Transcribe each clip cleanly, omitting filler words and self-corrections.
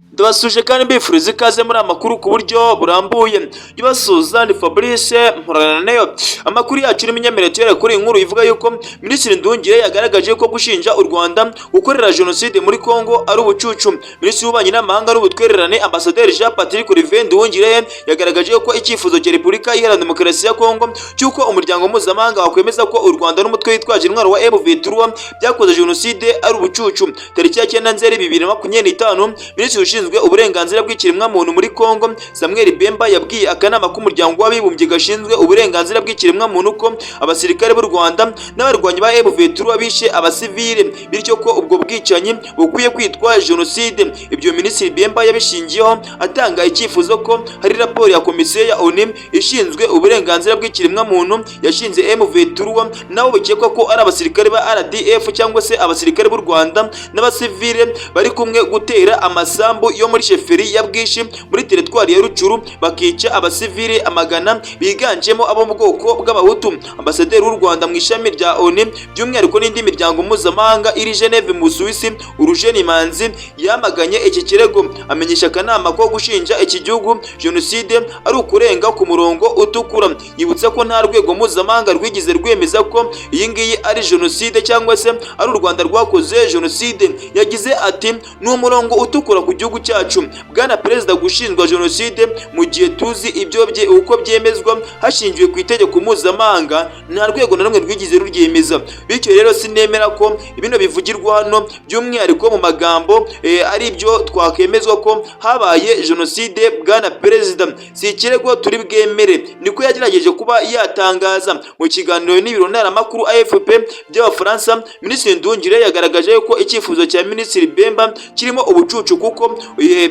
Ndabasuje kandi mbifuriza ikaze muri amakuru ku buryo burambuye. Ibasuhuza ni Fabrice Mporananayo. Amakuru yacu n'iminyemerere tuyere kuri iyi nkuru ivuga yuko Minisitiri Nduhungirehe yagaragaje ko gushinja u Rwanda gukorera jenoside muri Congo ari ubucucu. Minisitiri w'Ububanyi n'Amahanga n'Ubutwererane, Ambasaderi Jean Patrick Olivier Nduhungirehe, yagaragaje ko icyifuzo cya Repubulika Iharanira Demokarasi ya Congo cy'uko umuryango mpuzamahanga wakwemeza ko u Rwanda n'umutwe witwaje intwaro wa M23 byakoze jenoside ari ubucucu. Tariki ya 9 Nzeri 2025, Minisitiri ushinzwe uburenganzira bw'ikiremwamuntu muri Congo, Samuel Bemba, yabwiye akanama k'Umuryango w'Abibumbye gashinzwe uburenganzira bw'ikiremwamuntu ko abasirikare b'u Rwanda n'abarwanyi ba M23 bishe abasivile, bityo ko ubwo bwicanyi bukwiye kwitwa jenoside. Ibyo Minisitiri Bemba yabishingiyeho atanga icyifuzo ko hari raporo ya Komisiyo ya ONU ishinzwe uburenganzira bw'ikiremwamuntu yashinze M23 nabo bikekwa ko ari abasirikare ba RDF cyangwa se abasirikare b'u Rwanda n'abasivile bari kumwe gutera amasambu yo muri sheferi ya Bwishi muri teritwari ya Rutshuru, bakica abasivili amagana biganjemo abo mu bwoko bw'Abahutu. Ambasaderi w'u Rwanda mu ishami rya ONU by'umwihariko n'indi miryango mpuzamahanga iri Geneve mu Busuwisi, Urujeni Manzi, yamaganye iki kirego, amenyesha akanama ko gushinja iki gihugu jenoside ari ukurenga ku murongo utukura. Yibutsa ko nta rwego mpuzamahanga rwigeze rwemeza ko iyi ngiyi ari jenoside cyangwa se ari u Rwanda rwakoze jenoside. Yagize ati: "Ni umurongo utukura ku gihugu cyacu, Bwana Perezida, gushinjwa jenoside mu gihe tuzi ibyo bye uko byemezwa hashingiwe ku itegeko mpuzamahanga, nta rwego na rumwe rwigeze ruryemeza. Bityo rero sinemera ko bino bivugirwa hano, by'umwihariko mu magambo, ari byo twakemezwa ko habaye jenoside. Bwana Perezida, si ikirego turi bwemere." Niko yagerageje kuba yatangaza. Mu kiganiro n'ibiro ntaramakuru AFP by'Abafaransa, Minisitiri Nduhungirehe yagaragaje ko icyifuzo cya Minisitiri Bemba kirimo ubucucu, kuko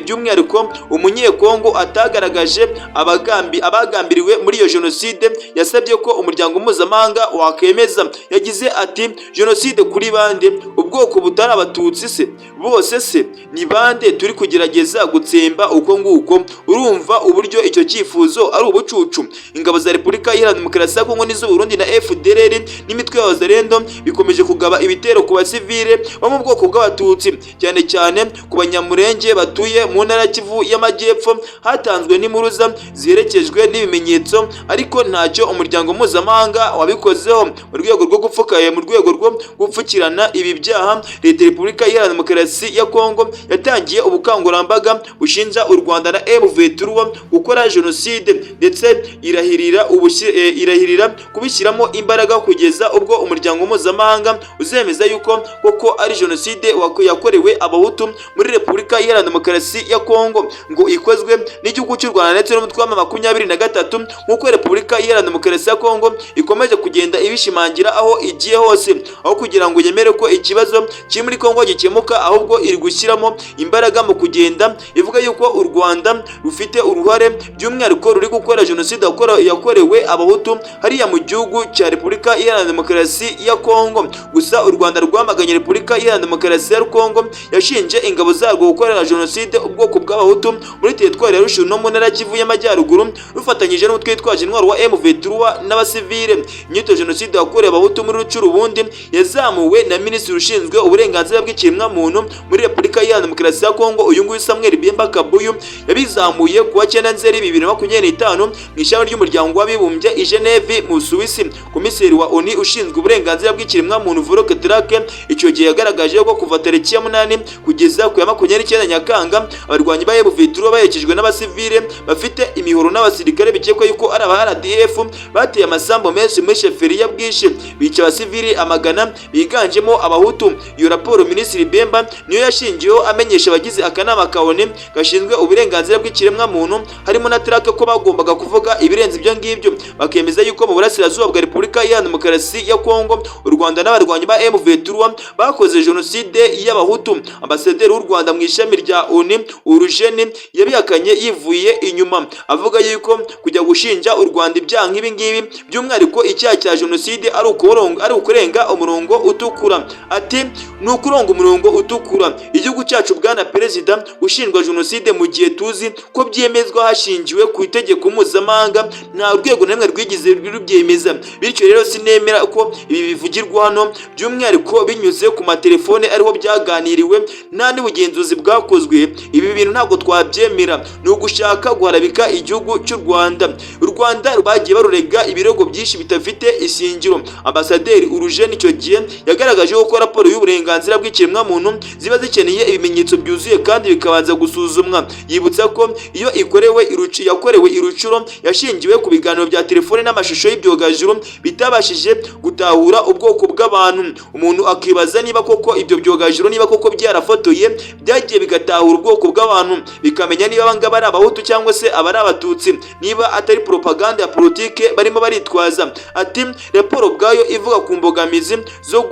by'umwihariko Umunyekongo atagaragaje abagambi abagambiriwe muri iyo jenoside yasabye ko umuryango mpuzamahanga wakemeza. Yagize ati: "Jenoside kuri bande? Ubwoko butari Abatutsi se bose se ni bande turi kugerageza gutsemba uko nguko? Urumva uburyo icyo cyifuzo ari ubucucu?" Ingabo za Repubulika Iharanira Demokarasi ya Kongo n'iz'u Burundi na FDLR n'imitwe y'Abazalendo bikomeje kugaba ibitero ku basivile bo mu bwoko bw'Abatutsi, cyane cyane ku Banyamurenge batuye mu ntara ya Kivu y'Amajyepfo. Hatanzwe n'impuruza ziherekejwe n'ibimenyetso, ariko ntacyo umuryango mpuzamahanga wabikozeho. Mu rwego rwo gupfukirana ibi byaha, Leta ya Repubulika Iharanira Demokarasi ya Kongo yatangiye ubukangurambaga bushinja u Rwanda na M23 gukora jenoside, ndetse irahirira kubishyiramo imbaraga kugeza ubwo umuryango mpuzamahanga uzemeza yuko koko ari jenoside yakorewe Abahutu muri Repubulika Iharanira Demokarasi ya Kongo, ngo ikozwe n'igihugu cy'u Rwanda ndetse n'umutwe wa 23, nk'uko Repubulika Iharanira Demokarasi ya Kongo ikomeje kugenda ibishimangira aho igiye hose. Aho kugira ngo yemere ko ikibazo kiri muri Kongo gikemuka, ahubwo iri gushyiramo imbaraga mu kugenda ivuga yuko u Rwanda rufite uruhare, by'umwihariko ruri gukora jenoside yakorewe Abahutu hariya mu gihugu cya Repubulika Iharanira Demokarasi ya Kongo. Gusa u Rwanda rwamaganye Repubulika Iharanira Demokarasi ya Kongo yashinje ingabo zarwo gukorera jenoside ubwoko bw'Abahutu muri teritwari ya Rutshuru no mu ntara ya Kivu y'Amajyaruguru, rufatanyije n'umutwe witwaje intwaro wa M23 n'abasivile. Inyito jenoside yakorewe Abahutu muri Rutshuru ubundi yazamuwe na Minisitiri ushinzwe uburenganzira bw'ikiremwamuntu muri Repubulika Iharanira Demokarasi ya Kongo, uyu nguyu Samuel Bemba Kabuyu. Yabizamuye kuwa 9 Nzeri 2025 mu ishami ry'Umuryango w'Abibumbye i Geneve mu Busuwisi. Komiseri wa ONU ushinzwe uburenganzira bw'ikiremwamuntu, Volker Turk, icyo gihe yagaragaje ko kuva tariki ya 8 kugeza ku ya 29 Nyakanga, abarwanyi ba M23 baherekejwe n'abasivile bafite imihoro n'abasirikare bikekwa yuko ari aba RDF bateye amasambu menshi muri sheferi ya Bwishi, bica abasivili amagana biganjemo Abahutu. Iyo raporo Minisitiri Bemba niyo yashingiyeho amenyesha abagize akanama ka ONU gashinzwe uburenganzira bw'ikiremwamuntu, harimo na Turk, ko bagombaga kuvuga ibirenze ibyo ngibyo, bakemeza yuko mu burasirazuba bwa Repubulika Iharanira Demokarasi ya Kongo u Rwanda n'abarwanyi ba M23 bakoze jenoside y'Abahutu. Ambasaderi w'u Rwanda mu ishami rya ONU, Urujeni, yabihakanye yivuye inyuma, avuga yuko kujya gushinja u Rwanda ibyaha nk'ibi ngibi, by'umwihariko icyaha cya jenoside, ari ukurenga umurongo utukura. Ati: "Ni ukuronga umurongo utukura igihugu cyacu, Bwana Perezida, ushinjwa jenoside mu gihe tuzi ko byemezwa hashingiwe ku itegeko mpuzamahanga, nta rwego na rumwe rwigeze rubyemeza. Bityo rero sinemera ko ibi bivugirwa hano, by'umwihariko binyuze ku matelefone ariho byaganiriwe, nta n'ubugenzuzi bwakozwe." byakozwe, ibi bintu ntabwo twabyemera, ni ugushaka guharabika igihugu cy'u Rwanda. U Rwanda bagiye barurega ibirego byinshi bidafite ishingiro. Ambasaderi Urujeni icyo gihe yagaragaje ko raporo y'uburenganzira bw'ikiremwamuntu ziba zikeneye ibimenyetso byuzuye kandi bikabanza gusuzumwa, yibutsa ko iyo ikorewe yakorewe i Rutshuru yashingiwe ku biganiro bya telefone n'amashusho y'ibyogajuru bitabashije gutahura ubwoko bw'abantu. Umuntu akibaza niba koko ibyo byogajuru, niba koko byarafotoye, byagiye bigatahura ubwoko bw'abantu, bikamenya niba abangaba ari Abahutu cyangwa se abari Abatutsi, niba atari propaganda ya politike barimo baritwaza. Ati raporo ubwayo ivuga ku mbogamizi zo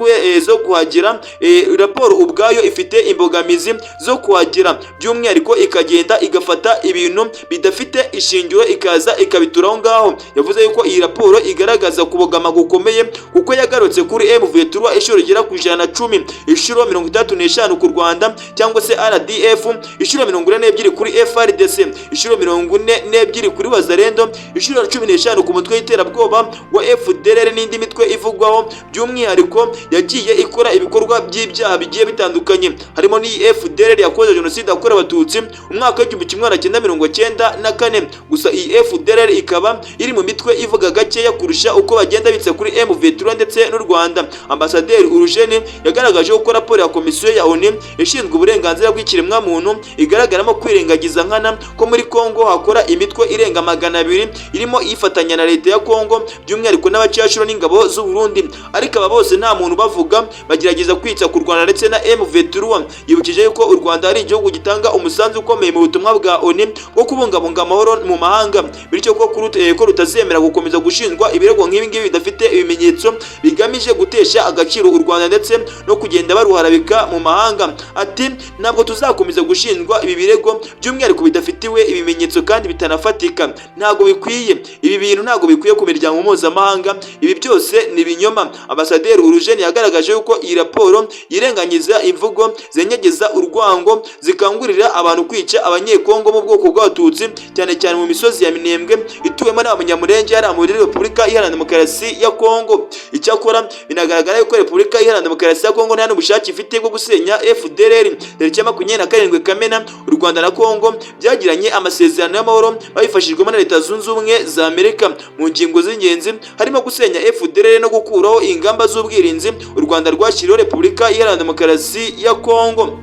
kuhagera, raporo ubwayo ifite imbogamizi zo kuhagera, by'umwihariko ikagenda igafata ibintu bidafite ishingiro, ikaza ikabitura aho ngaho. Yavuze yuko iyi raporo igaragaza kubogama gukomeye, kuko yagarutse kuri M23 inshuro igera ku 110, inshuro 65 ku Rwanda cyangwa se RDF, inshuro 42 kuri FARDC, inshuro 42 kuri Wazalendo, inshuro 15 ku mutwe w'iterabwoba wa FDLR n'indi mitwe ivugwaho by'umwihariko yagiye ikora ibikorwa by'ibyaha bigiye bitandukanye, harimo n'iyi FDLR yakoze jenoside yakorewe Abatutsi umwaka w'1994. Gusa iyi FDLR ikaba iri mu mitwe ivuga gakeya kurusha uko bagenda bitsa kuri M23 ndetse n'u Rwanda. Ambasaderi Urujeni yagaragaje ko raporo ya komisiyo ya ONU ishinzwe uburenganzira bw'ikiremwamuntu igaragaramo kwirengagiza nkana ko muri Kongo hakora imitwe irenga 200, irimo ifatanya na leta ya Kongo, by'umwihariko n'abacashuro n'ingabo z'u Burundi, ariko aba bose nta muntu bavuga, bagerageza kwitsa ku Rwanda ndetse na M23. Yibukije yuko u Rwanda ari igihugu gitanga umusanzu ukomeye mu butumwa bwa ONU bwo kubungabunga amahoro mu mahanga, bityo ko rutazemera gukomeza gushinjwa ibirego nk'ibi ngibi bidafite ibimenyetso, bigamije gutesha agaciro u Rwanda ndetse no kugenda baruharabika mu mahanga. Ati ntabwo tuzakomeza gushinjwa ibi birego, by'umwihariko bidafitiwe ibimenyetso kandi bitanafatika. Ntabwo bikwiye, ibi bintu ntabwo bikwiye ku miryango mpuzamahanga, ibi byose ni ibinyoma. Ambasaderi Urujeni yagaragaje yuko iyi raporo yirengagiza imvugo zenyegeza urwango, zikangurira abantu kwica Abanyekongo mu bwoko bw'Abatutsi, cyane cyane mu misozi ya Minembwe ituwemo n'Abanyamurenge hariya muri Repubulika Iharanira Demokarasi ya Kongo. Icyakora binagaragara yuko Repubulika Iharanira Demokarasi ya Kongo nta n'ubushake ifite bwo gusenya FDLR. Tariki ya 27 Kamena, u Rwanda na Kongo byagiranye amasezerano y'amahoro babifashijwemo na Leta Zunze Ubumwe za Amerika. Mu ngingo z'ingenzi harimo gusenya FDLR no gukuraho ingamba z'ubwirinzi u Rwanda rwashyiriweho Repubulika Iharanira Demokarasi ya Kongo.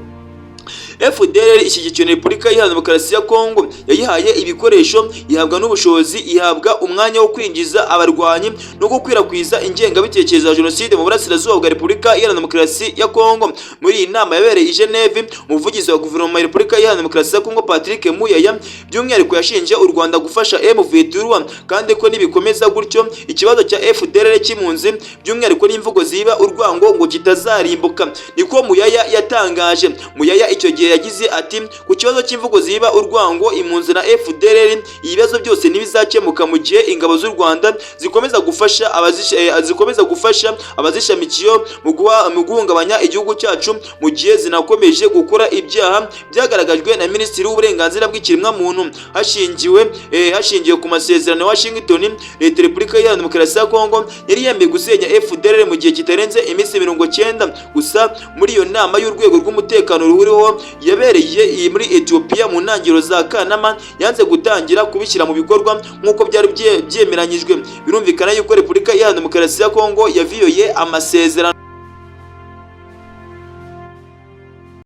FDLR ishyigikiwe na Repubulika Iharanira Demokarasi ya Kongo, yayihaye ibikoresho, ihabwa n'ubushobozi, ihabwa umwanya wo kwinjiza abarwanyi no gukwirakwiza ingengabitekerezo ya jenoside mu burasirazuba bwa Repubulika Iharanira Demokarasi ya Kongo. Muri iyi nama yabereye i Geneve, umuvugizi wa guverinoma ya Repubulika Iharanira Demokarasi ya Kongo, Patrick Muyaya, by'umwihariko yashinje u Rwanda gufasha M23, kandi ko nibikomeza gutyo ikibazo cya FDLR cy'impunzi, by'umwihariko n'imvugo ziba urwango, ngo kitazarimbuka. Niko Muyaya yatangaje. Muyaya icyo gihe yagize ati ku kibazo cy'imvugo ziba urwango, impunzi na FDLR, ibibazo byose ntibizakemuka mu gihe ingabo z'u Rwanda zikomeza gufasha abazishamikiyeho mu guhungabanya igihugu cyacu, mu gihe zinakomeje gukora ibyaha byagaragajwe na Minisitiri w'Uburenganzira bw'Ikiremwamuntu. Hashingiwe ku masezerano ya Washington, Leta Repubulika Iharanira Demokarasi ya Kongo yari yemeye gusenya FDLR mu gihe kitarenze iminsi 90. Gusa muri iyo nama y'urwego rw'umutekano ruhuriho yabereye iyi muri Ethiopia mu ntangiriro za Kanama, yanze gutangira kubishyira mu bikorwa nk'uko byari byemeranyijwe. Birumvikana yuko Repubulika Iharanira Demokarasi ya Kongo yaviyoye amasezerano.